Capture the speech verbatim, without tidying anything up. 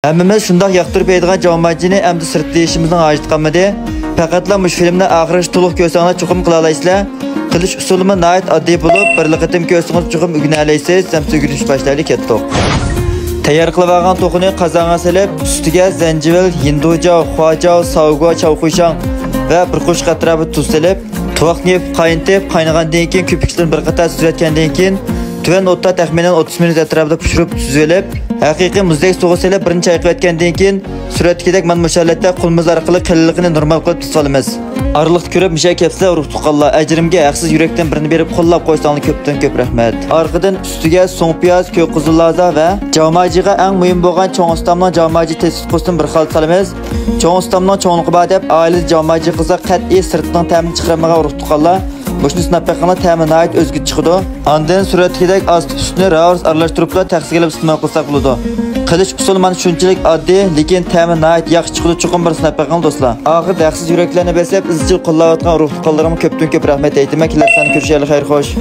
ھەممىمىز شۇنداق ياقتۇرۇپ يەيدىغان جاۋماجىنى ئەمدى سىرتتا يېيىشىمىزنىڭ ھاجىتى قالمىدى. پەقەتلا مۇشۇ فىلىمنى ئاخىرىغىچە تولۇق كۆرسەڭلار چوقۇم قىلالايسىلەر. قىلىش ئۇسۇلىمۇ ناھايىتى ئاددىي بولۇپ، بىرلا قېتىم كۆرسىڭىز چوقۇم ئۆگىنەلەيسىز. ئەمسە ئۆگىنىش باشلايلى، كەتتۇق. تەييار قىلىۋالغان توخۇنى قازانغا سېلىپ، ئۈستىگە زەنجىۋىل، ھىندۇجاۋ، خۇاجاۋ، ساۋگۇ، چاۋخۇيشاڭ ۋە بىر قوشۇق ئەتراپىدا تۇز سېلىپ، تۇۋاقنى يېپىپ قاينىتىپ، قاينىغاندىن كېيىن كۆپۈكلىرىنى بىر قاتار سۈزۈۋەتكەندىن كېيىن، تۆۋەن ئوتتا تەخمىنەن ئوتتۇز مىنۇت ئەتراپىدا پىشۇرۇپ سۈزۈۋېلىپ، ھەقىقىي مۇزدەك سۇغا سېلىپ، بىرنى چايقىۋەتكەندىن كېيىن، سۈرەتتىكىدەك مانا مۇشۇ ھالەتتە قول مۇز ئارقىلىق قېلىنلىقىنى نورمال قىلىپ تۇتۇۋالىمىز. ئارىلىقتا كۆرۈپ مۇشۇ كەپسىلەر ئۇرۇق تۇغقانلار، ئەجرىمگە ھەقسىز يۈرەكتىن بىرنى بېرىپ قوللاپ قويساڭلار كۆپتىن كۆپ رەھمەت. ئارقىدىن ئۈستىگە سۇڭ پىياز، كۆك قىزىل لازا ۋە جاۋماجىغا ئەڭ مۇھىم بولغان چوڭ ئۇستامنىڭ جاۋماجى تېز سۇتقىسىدىن بىر خالتا سالىمىز. چوڭ ئۇستامنىڭ چوڭلۇقى بار دەپ ئائىلىدە جاۋماجى قىلسا قەتئىي سىرتنىڭ تەمىنى چىقىرالمىغان ئۇرۇق تۇغقانلار، مۇشۇنى سىناپ بېقىڭلار، تەمى ناھايىتى ئۆزگىچە چىقىدۇ. ئاندىن سۈرەتتىكىدەك ئاز تۈپۈسنى راۋرۇس ئارىلاشتۇرۇپلا تەخسىگە ئېلىپ ئىستېمال قىلساق بولىدۇ. قىلىش ئۇسۇلى مانا شۇنچىلىك ئاددىي، لېكىن تەمى ناھايىتى ياخشى چىقىدۇ، چوقۇم بىر سىناپ بېقىڭ دوستلار. ئاخىرىدا ھەقسىز يۈرەكلەرنى بېسىپ ئىزچىل قوللاۋاتقان ئۇرۇق تۇغقانلىرىمغا كۆپتىن كۆپ رەھمەت ئېيتىمەن، كېلەر ساندا كۆرۈشەيلى، خەير خوش.